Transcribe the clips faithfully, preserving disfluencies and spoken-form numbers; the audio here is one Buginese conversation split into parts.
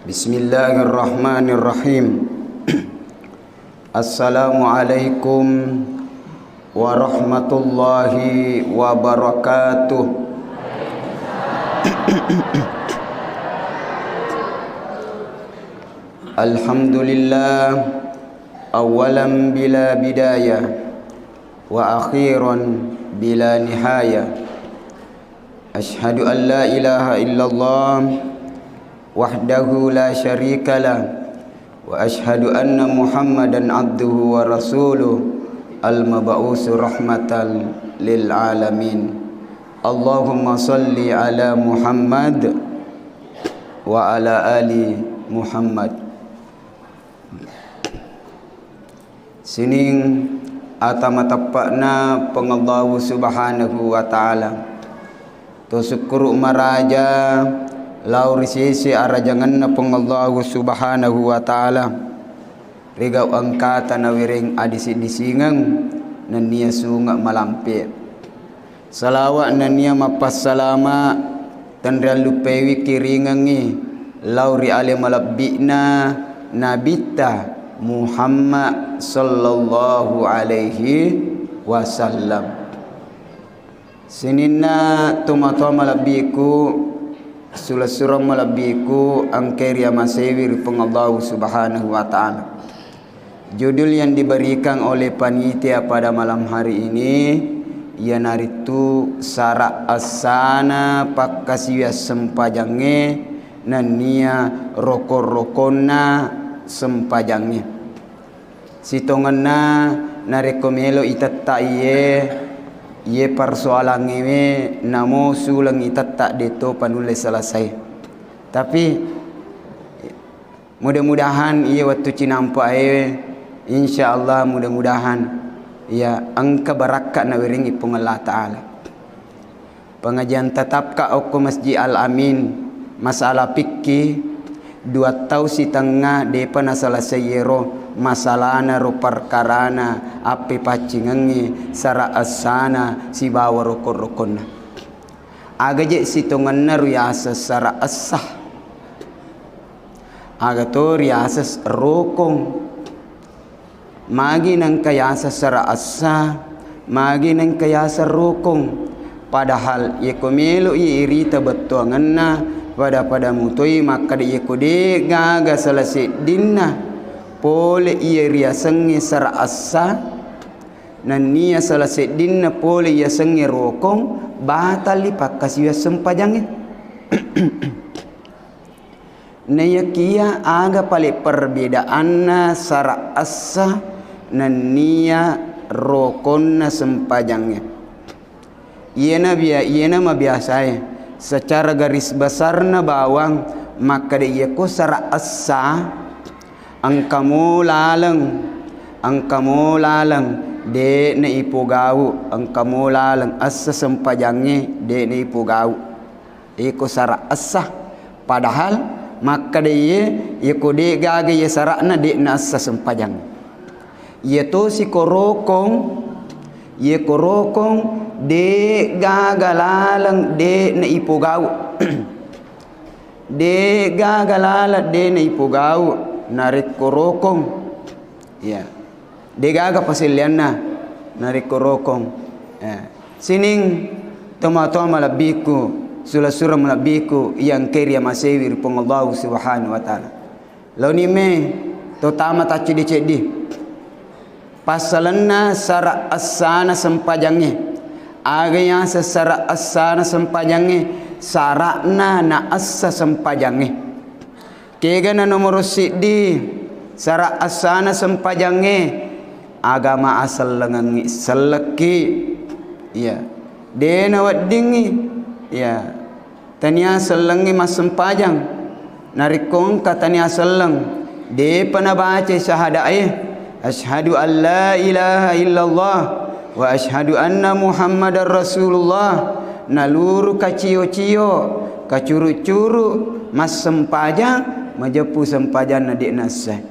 Bismillahirrahmanirrahim. Assalamualaikum warahmatullahi wabarakatuh. Alhamdulillah, awalan bila bidayah, wa akhiran bila nihayah. Asyhadu an la ilaha illallah wahdahu la syarika lah, wa asyhadu anna Muhammadan abduhu wa rasuluh, al-mab'usu rahmatan lil alamin. Allahumma salli ala Muhammad wa ala ali Muhammad. Sining ata mateppa'na Puang Allahu Subhanahu wa Ta'ala. To sukkuru maraja lao ri sese arajangenna Puang Allahu Subhanahu wa Ta'ala. Rigau engkata nawereng adisi-disingeng nennia sunge malampe. Salawa nennia mappassalama tenrialluppaiwi kiringengngi lao ri ale malebbi'na Nabitta Muhammad sallallahu alaihi wasallam. Sininna tomatoa malebbiku, sulessureng malebbiku, engkai riamasewi ri Puang Allahu Subhanahu wa Ta'ala. Judul yang diberikan oleh panitia pada malam hari ini iyanaritu sara essana pakkasiwiang sempajangnge nennia rokon-rokonna sempajangnge. Sitongenna narekko melo itetta iye, iye persoalangngewe namo suleng itetta deto panulle selesai. Tapi mudah-mudahan iya wettu cinampa e, insya Allah, mudah-mudahan iya engka barakka nawerengngi Puang Allah Ta'ala. Pengajian tatapka okko Masjid Al Amin, masalah fikih, dua tau sitengnga depa naselesai iyero masalana ro perkarana appepaccingengngi sara essana sibawa rokon-rokonna. Aga je sitongenna riyaseng sara essa? Aga to riyaseng rokong? Magi nengka yaseng sara essa, magi nengka yaseng rokong? Padahal yeko melo i irita bettuangenna, pada-pada mutoi makkeda yeko de gaga sala seddinna pole iya riasengnge sara essa, nennia sala seddinna pole yasengnge rokong, batalli pakkasiwiang sempajangnge. Naiyakiya aga pale perbedaanna sara essa nennia rokonna sempajangnge? Iyena bia-, iyena mabiasae, secara garis besarna bawang makkeda iyako sara essa engkamo laleng, engkamo laleng de'na ipogau, engkamo laleng essa sempajangnge de'na ipogau. Iko sara essa. Padahal makkeda iye, iyako de gaga iye sara'na, de'na essa sempajang. Iye tosi ko rokong, iye ko rokong de gaga laleng de'na ipogau. De gaga laleng de'na ipogau narekko rokong. Iya. Degaga paselleanna narekko rokong. Eh, sining tomatoa malebbiku, sula-sura malebbiku, iya engkae riamasewi ri Puang Allahu Subhanahu wa Ta'ala. Laoni me to tama tacceddi-ceddi. Passalenna sara essana sempajangnge. Aga yaseng sara essana sempajangnge? Sara'na na essa sempajangnge. Kega na nomoro siddi sara essana sempajangnge? Agama asellengengngi, sellekki. Iya. De naweddingngi. Iya. Tania sellengngi massempajang. Narekko engka tania selleng, depa nabacai syahada'e, asyhadu an la ilaha illallah Wa asyhadu anna Muhammadar Rasulullah, naluru kaciyo-ciyo, kacuru-curu, massempajang, majeppu sempajanna de' nassai.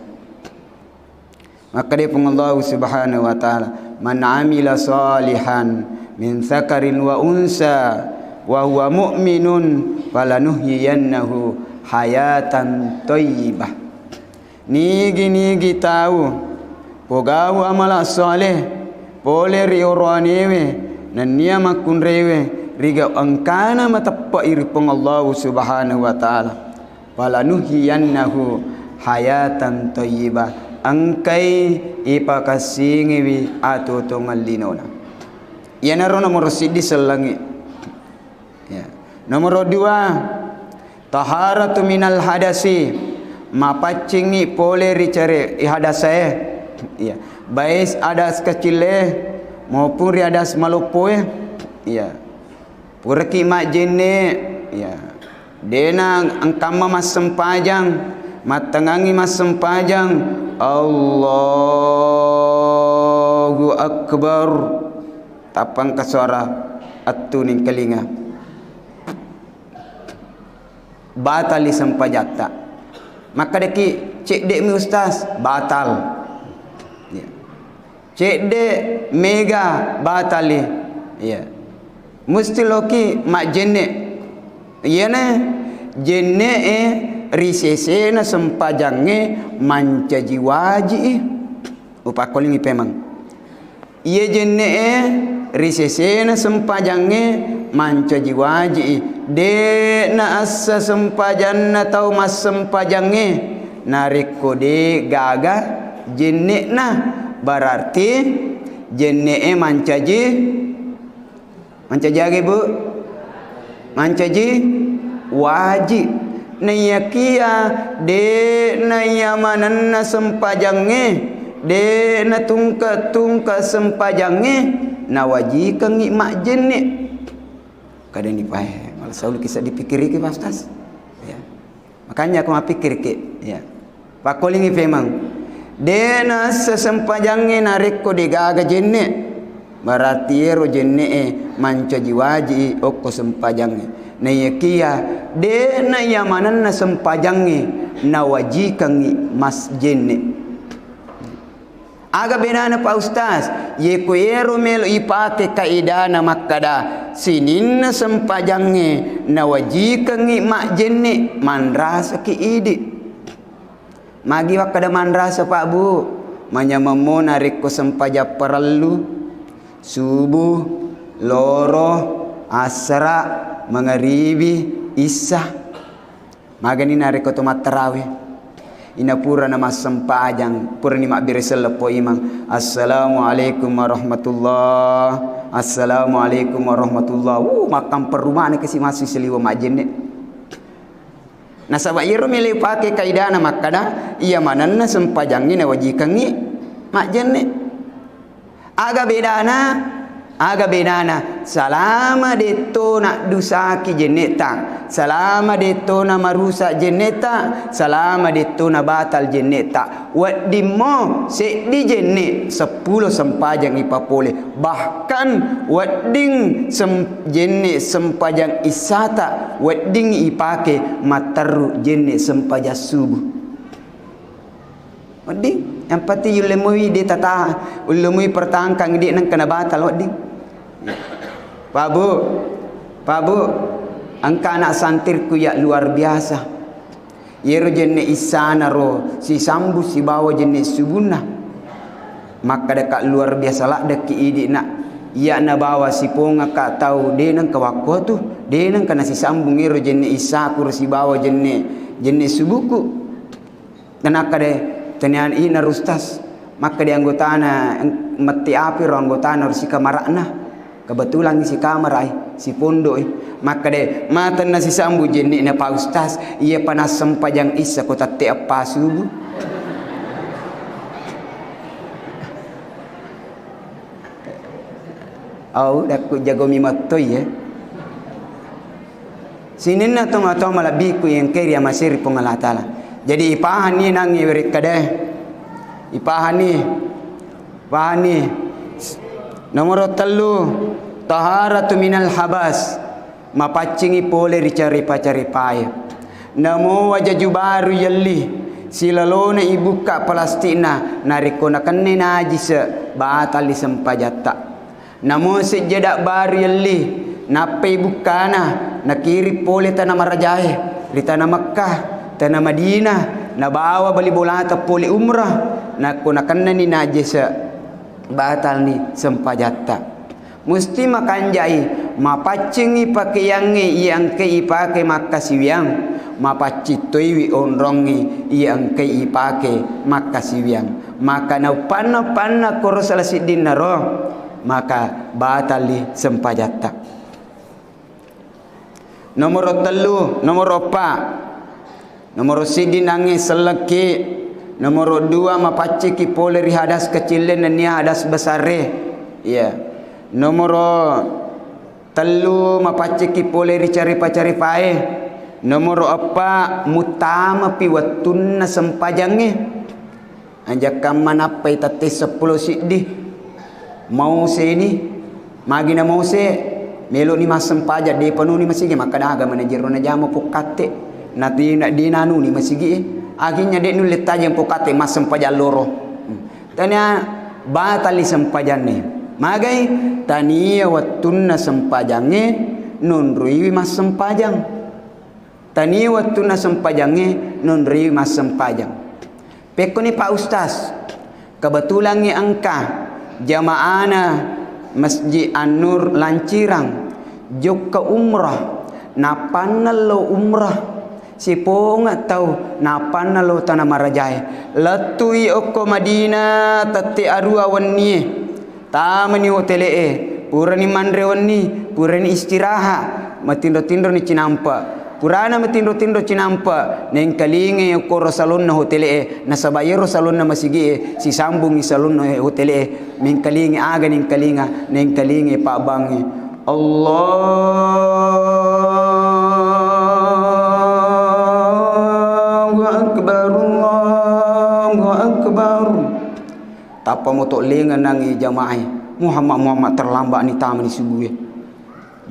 Makkeda Puang Allahu Subhanahu wa Ta'ala, "Man amila salihan min dzakarin wa unsa wa huwa mu'minun falanuhyiyannahu hayatan thayyibah." Nigi-nigi tau pogau amala shaleh pole ri oroanewe nennia makkunrewe rigau engkana mateppe'i ri Puang Allahu Subhanahu wa Ta'ala, falanuhyiyannahu hayatan thayyibah, engkai ipakassingiwi atuo-tuongeng linona. Iyanaro nomoro siddi sellengnge. Ya. Nomoro dua, taharatu minal hadasi, mapaccingi pole ri care-, i hadasae. Ya. Baik hadas kecil e, maupun ri hadas maloppoe. Ya. Puraki majjenne, ya. De'na engkamma massempajang, mattengngangi massempajang, Allahu Akbar. Tappa engka suara attuning kelinga. Batali sempajatta. Makkedaki, "Cedde'mi Ustaz." Batal. Ya. Cedde' mega batali. Iya. Musti loki majjenne'. Iyana jenne'e ri sesena sempajangnge mancaji waji'i. Upakkolingi pemeng. Iya jenne'e ri sesena sempajangnge mancaji waji'i. De'na assa sempajanna tau massempajangnge. Narekko de' gaga jenne'na, berarti jenne'e mancaji, mancaji aga, Bu? Mancaji waji. Naiyakia de'na iya manenna sempajangnge, de'na tungke-tungke sempajangnge, nawajikengngi majjenne'. Kadani pae, mala sauliki seddi pikiriki, Pak Ustaz. Ya. Makanya aku mappikiriki, ya. Pakkolingi pemeng. De'na sesempajangnge narekko de'gaga jenne'. Berarti ero jenne'e mancaji waji'i okko sempajangnge. Naiyakia de'na iya manenna sempajangnge nawajikengngi mas jenne'. Aga bedana, Pak Ustaz? Yeko ero melo ipake kaidana makkada, sininna sempajangnge nawajikengngi majjenne', manrasaki idi. Magi wakkada manrasa, Pak, Bu? Manyamemmo narekko sempajang parellu, subuh, loro, assara, mangaribi, issa. Magani narekko to mattarawe, ina purana massempajang, purani mabbere selleng po imang, "Assalamualaikum warahmatullah, assalamualaikum warahmatullah." Uh, makkamperru maneng kasi massu saliweng majjenne'. Nasaba iyaro melo ipake kaidana makkada, iya manenna sempajangnge nawajikengngi majjenne'. Aga bedana? Aga bedana? Salama de'to naddusaki jenne'ta, salama de'to namarusa jenne'ta, salama de'to nabatal jenne'ta. Weddingmo seddi jenne' seppulo sempajang ipapole. Bahkan wedding sem-, jenne' sempajang issata wedding ipake matteru jenne' sempajang subuh. Wedding, yang penting yulle mui de' tata, ulle mui pertahankan de' nengka nabatal wedding. Pak Bu, Pak Bu, engka anak santirku ya luar biasa. Yero jenne' issanaro sisambu sibawa jenne' subunna. Makkadaka luar biasa laddeki idi, Nak. Iya nabawa sipongaka tau de' nengka wakkotu, de' nengka nasisambung ero jenne' issaku ro sibawa jenne', jenne' subuku. Nakkeda, "Tania ina ro Ustaz." Makkeda anggotana, "Mette api ro anggotana ro sikamara'na?" Kebetulan sikamarai, sipondoi. Makkeda, "Matenna sisambu jenne'na Pak Ustaz, iya pa nassempajang issa ko tette eppa subuh." Au, dakku jagomi mattoi, ya. Sininna tomatoa malebbiku engkai ri amaseri Puang Allah Ta'ala. Jadi, ipahanni nangnge werekkadae. Ipahanni, pahanni. Nomoro tellu, taharatu minal habas, mapaccingi pole ri caripa-caripae. Namo wajaju baru yelli, silalona ibukka plastikna, narekko nakenne najise, batalli sempajatta. Namo sejjada baru yelli, nappai bukkana, nakiring pole tana marajae, ri tana Mekkah, tana Madinah, nabawa bali bolata pole umrah, nakko nakennani najise, batalni sempajatta. Musti makanjai, mapaccingi pakeyangnge iya engkai ipake makkasiwiang, mapaccing toiwi onrongnge iya engkai ipake makkasiwiang. Maka nauppanna-uppanna koro sala siddinna ro, maka batalli sempajatta. Nomoro tellu, nomoro eppa. Nomoro siddi nangnge sellekki. Nomoro dua mapacciki pole ri hadas kecille nennia hadas besare. Iya. Nomoro tellu mapacciki pole ri caripa-caripae. Nomoro eppa muttamapi wettunna sempajangnge. Anjakkamma nappai tette seppulo siddi. Mauseni, magi na mause, meloni massempajang, depa noni masigi, makkada aga mana jero najama pokkatte. Nati-, na-, dinanuni masigi, akhirnya de nulle tajeng pokkatte massempajang loro. Hmm. Tania batali sempajanne. Magai tania wettunna sempajangnge nonroiwi massempajang. Tania wettunna sempajangnge nonriwi massempajang. Pekkoni Pak Ustaz, kebetulangngi engka jamaana Masjid An-Nur Lancirang jokka umrah, nappanna lo umrah, siponga tau nappanna lo tana marajae. Lettui okko Madinah tette arua wennie. Tamani hotele'e, purani manre wenni, purani istirahat, matinro-tinroni cinampe. Purana matinro-tinro cinampe, naengkalingai okkoro salonna hotele'e, nasaba iyaro salonna masigi'e sisambungngi salonna hotele'e, mengkalingai aga naengkalinga, naengkalingai pabbangnge. Allahu Akbar, Allahu Akbar. Tappa moto lengenangngi jamaah, Muhammad, Muhammad, terlambat ni tamani subuh e.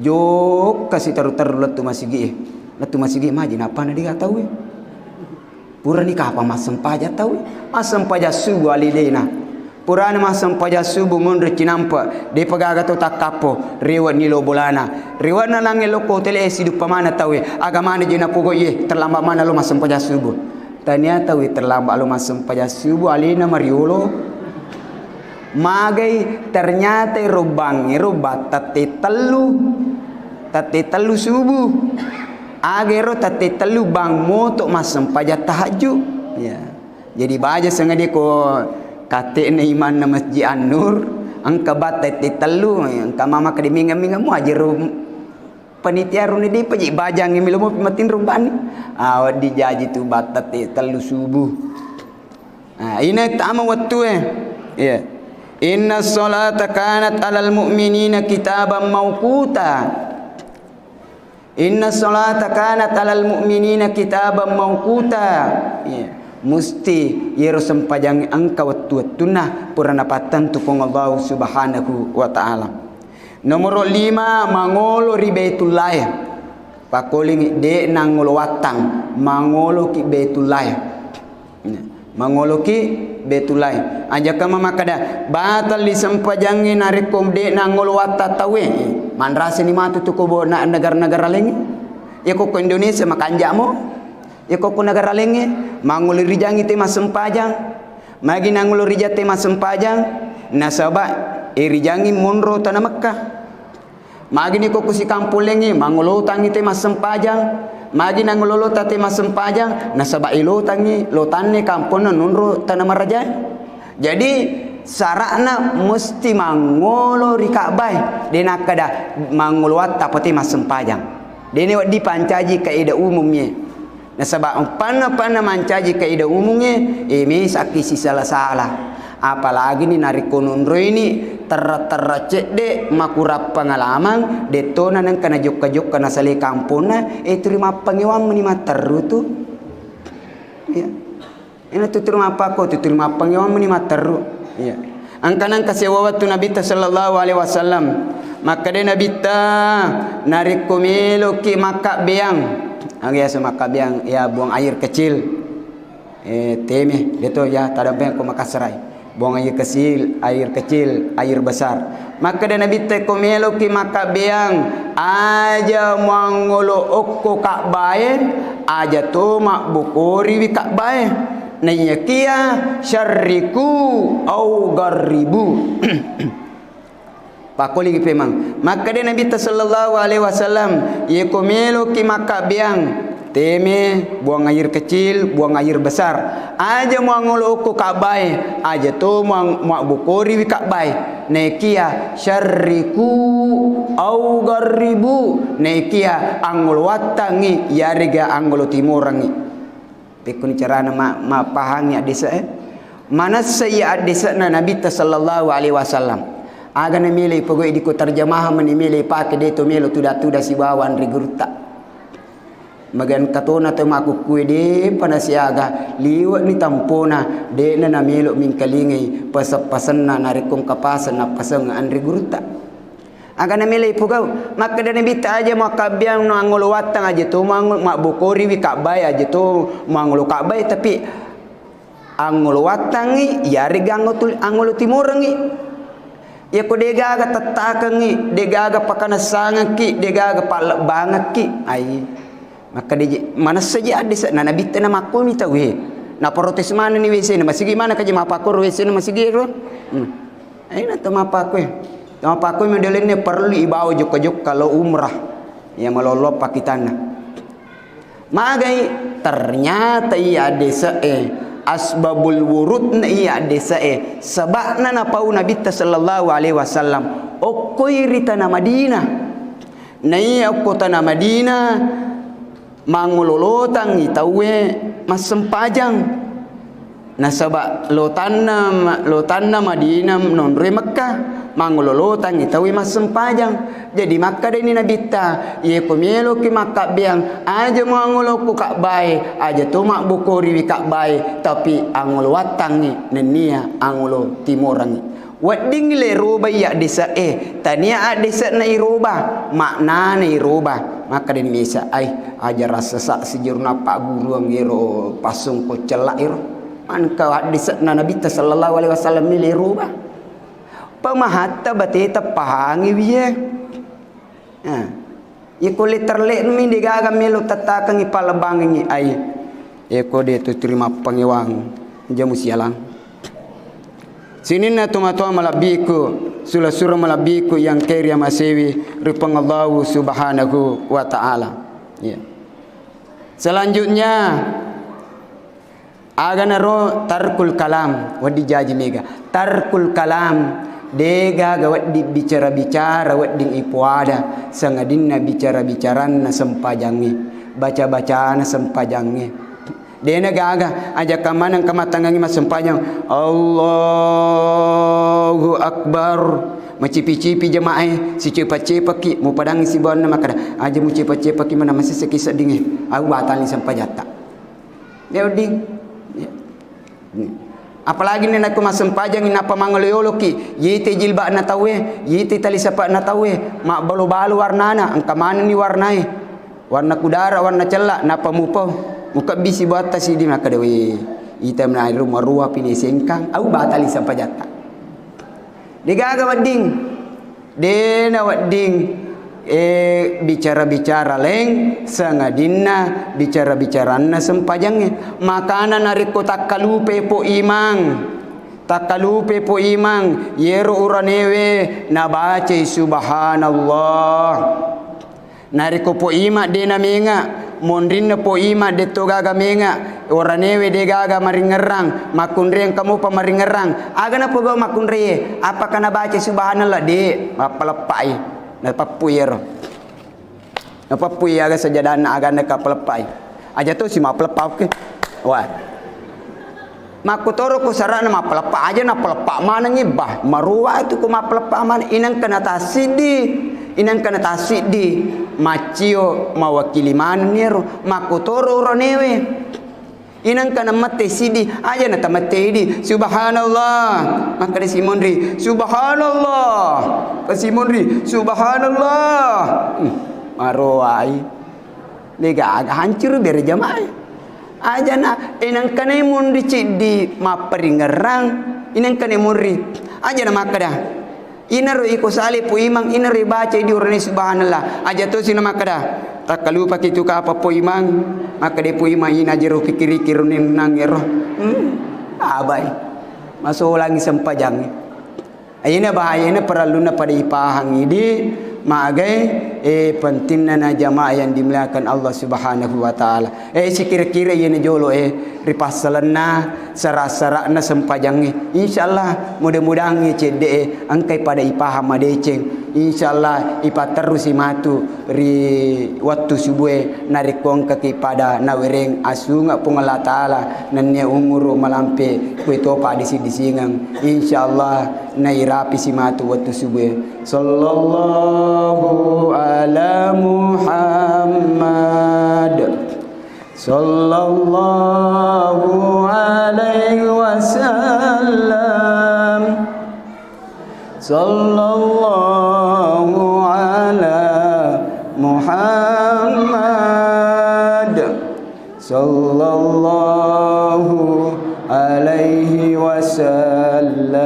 Jokka siteru-teru lettu masigi e. Lettu masigi maji nappa na dega tau e. Purani kapang massempajang tau e. Massempajang subuh alilena. Purana massempajang subuh monro cinampe, depa gaga tau takkappo, rewe ni lo bolana. Rewe na nangnge lokko hotele e siduppa mana tau e. Aga mana je napogau e, terlambat mana lo massempajang subuh. Tania tauwe terlambat lo massempajang subuh, alena mariolo. Magai, ternyata ero bang, ero bang tette tellu. Tette tellu subuh. Aga ero tette tellu bang moto massempajang tahajud. Ya. Jadi baja sengaja ko katekna imanna Masjid An-Nur, engka bang tette tellu, engka mama kadi mingga-mingga mu aja ro Panitia runi dipa ji bajangngi melo mopi matinro bani. Ah, wedding jaji tu batta te tellu subuh. Ah, ina tama wettue. Iya. Inna sholata kanat alal mu'minina kitaban mauquta. Inna sholata kanat alal mu'minina kitaban mauquta. Iya. Musti yero sempajang engka wettu-wettunna pura napattentu Puang Allah Subhanahu wa Ta'ala. Nomoro lima, mangolo ri Baitullae. Pakkolingi, de' nangolo wattang, mangoloki Baitullae. Mangoloki Baitullae. Ajaka mamakkada, batalli sempajangnge narekko de' nangolo wattang tauwe. Manrasani matu tu ko bo-, na-, negara-negara laingnge. Iya ko, ko Indonesia makanjamo. Iya ko, ko negara laingnge, mangolo rijangngi te massempajang. Magi nangolo rijang te massempajang, nasaba, eh, rijangngi monro tana Mekka. Magini ko ku sikampong laingnge, mangolotangngi te massempajang. Magi nangololota te massempajang, nasaba ilotangngi lotanne kamponna nonro tana marajae. Jadi, sara'na musti mangolo ri Ka'bae, de' nakkeda mangolo wattang pa te massempajang. De' ne wedding pancaji kaidah umumnge. Nasaba' uppanna-uppanna mancaji kaidah umungnge, e, mesakki sisala-sala. Apalagini narekko nonroini terra-terra cedde' makurang pengalamang, de'tona nengka najokka-jokka nasalai kamponna, e, tuli mappangewang meni matteru tu. Iya. Ina tuturu mappakko, tuturu mappangewang meni matteru. Iya. Engka nengka sewwa wettu Nabitta sallallahu alaihi wasallam, makkeda Nabitta, narekko meloki makkabbeang, aga yaseng makkabbeang, ya buang air kecil. Eh, teme, deto ya, tadampeng ko Makassarai. Buang air kecil, air kecil, air besar. Makkeda Nabitta, ko meloki makkabbeang, aja muangolo okko Ka'bae, aja to mabbokoriwi Ka'bae. Naiyakia syarriku au garribu. Pakkolingi pemang. Makkeda Nabitta sallallahu alaihi wasallam, "Yeko meloki makkabbeang, teme, buang air kecil, buang air besar. Aja muangolo okko Ka'bae, aja to muang-, muabbokoriwi Ka'bae. Nekia syarriku au garribu, nekia angolo wattangngi, yarega angolo timorangngi." Pekkoni carana ma-, mappahangngi addese e? Manessa iya addese'na Nabitta sallallahu alaihi wasallam. Aga namelo ipogau diko terjemahan mani melo ipake, de to melo tuda-tuda sibawa anre gurutta. Magan katona to makkukkue depa nasiaga liwe'ni tampona, de'na namelo mingkalingai pase-pasenna narekko engka paseng nappaseng anre gurutta. Aga namelo ipogau, makkeda Nabitta, aja makkabbeang no angolo wattang, aja to mango-, mabbokoriwi Ka'bae, aja to mangolo Ka'bae, tapi angolo wattangngi, yarega angolo tul-, angolo timorengngi. Yako degaga tettakengngi, degaga pakanessangekki, degaga pallebbangekki, ai. Makkedaji, manessaji addese, na Nabitta namakkomi tauwe. Naprotes manenni W C na masigi, mana kaji mapakkoro W C na masigi ro? Hmm. Aina to mapakkoi. To mapakkoi modelenna perlu ibawa jokka-jokka lo umrah. Iya malollo pakkitanna. Magai, ternyata iya addese e, asbabul wurudna iya addese e, seba'na napau Nabitta sallallahu alaihi wasallam okkoi ri tana Madinah. Naiya okko tana Madinah, mangolo lotangngi tauwe massempajang. Nasaba lotanna, lotanna Madinah nonroi Mekkah, mangolo lotangngi tauwe massempajang. Jadi makkedani Nabitta, "Yeko meloki makkabbeang, aja muangolo ko Ka'bae, aja to mabbokoriwi Ka'bae, tapi angolo wattangngi nennia angolo timorangngi." Wedding le roba iya addese e, tania addese'na iroba, maknana iroba. Makkedani Mesa, "Ai, aja rasa saksi jero nappa guruang ero passongko cella ero." Engka addese'na Nabitta sallallahu alaihi wasallam le roba. Pemahatta bateta pahangi wiye. Nah, iko le terlekmi degaga melo tettakengngi palebbangengngi ai. Eko de tu terima pangewang jamu sialang. Sininna tomatoa malabbiku, sura-sura malabbiku yang keri amasewi ri Puang Allahu Subhanahu wa Ta'ala. Ya. Selanjutnya, aganaro tarkul kalam, wedding jaji mega. Tarkul kalam, degaga wedding bicara-bicara, wedding ipoada, sangadinna bicara-bicaranna sempajangnge, baca-bacana sempajangnge. Dena gaga, aja kamaneng kamatangangi massempajang, Allahu Akbar. Macipi-cipi jamaah e, sicepa-cepaki, mupadangi sibawanna makkada, aja mucepa-cepaki mana masesseki seddingnge, au batali sempajatta. Ya, wedding. Ya. Hmm. Apalagi ni nakko massempajangi nappa mangolo-yoloki, yite jilba'na tauwe, yite tali sapa'na tauwe, mabbalo-balo warnana, engka manenni warnae. Warna kudara, warna cella, nappa mupau. Mukebbi sibawatta sidi makkeda, "We, ita menari rumah ruwa pine sengkang, au batali sempajatta." Degaga wedding. Dena wedding, eh, bicara-bicara laing, sangadinna bicara-bicaranna sempajangnge. Makana narekko takkalupe po imang, takkalupe po imang, yero uranewe nabacai subhanallah. Narekko po ima de namenga, monrinna po ima de to gaga menga, oranewe de gaga maringerrang, makkunreang kamopa maringerrang. Aga napogau makkunreye? Apakah nabaca subhanallah? De, mappaleppai. Napappu yero. Napappu aga sajadanna, aganna kappaleppai. Aja to si mappaleppa, oke. Wah. Makkutoro ko sarana mappaleppa aja, nappaleppa manengngi, bah, maruwa tu ko mappaleppa maneng, inengka natassiddi, inengka natassiddi, maccio mawakili manenni ero, makkutoro uranewe. Inangka namette siddi, aja na tamette idi. Subhanallah. Makkeda si monri, "Subhanallah." Ka si monri, "Subhanallah." Hmm, maroai. Degaga hancuru bere jamaah. Aja na, inangkana monri ciddi mapparingerrang, inangkana monri. Aja na makkeda, "Inaro iko sale Pu Imang, inaro ibaca idi urane subhanallah." Aja tosi na makkeda, "Takkalupaki tu kapa Pu Imang." Makkeda Pu Imang, "Ina jero pikiriki ro nennang ero." Hmm, abai. Masolangi sempajangnge. Iyena bahayana parellunna pada ipahang idi, magai, eh, pentingna na jamaah yang dimuliakan Allah Subhanahu wa Ta'ala. Eh, sikira-kira iyena jolo, eh, ripassalenna sara-sarana sempajangnge. Insyaallah, mudah-mudahan cedde, eh, engkai pada ipahang madeceng. Insyaallah, ipatterusi matu ri wettu subue narekko engkaki pada nawereng asunga Puang Allah Ta'ala nennia umuru malampe kue topa disi-disingeng. Insyaallah, nairapi si matu wettu subue. Sallallahu ala Muhammad. Sallallahu alaihi wasallam. Sallallahu ala Muhammad. Sallallahu alaihi wasallam.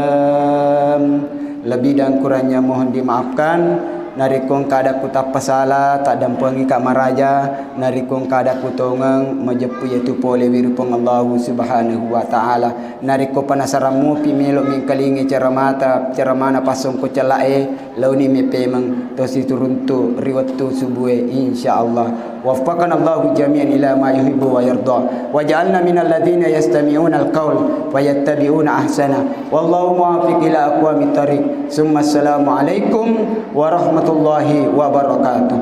Lebih dan kurangnya mohon dimaafkan. Narekko engka ada ku tappa sala, taddampengi ka maraja. Narekko engka ada ku tongeng, majeppu yatu pole wiru Puang Allahu Subhanahu wa Ta'ala. Narekko penasaran mupi melo mengkalingi ceramata, ceramana passongko celae, launi mepemeng tosi turuntu ri wettu subue, insyaallah. Waffaqanallahu jami'an ila ma yuhibbu wa yarda. Waj'alna minal ladzina yastami'unal qaul fayattabi'una ahsana. Wallahu muwaffiq ila aqwamit thariq. Summa assalamu alaikum warahmatullahi wabarakatuh.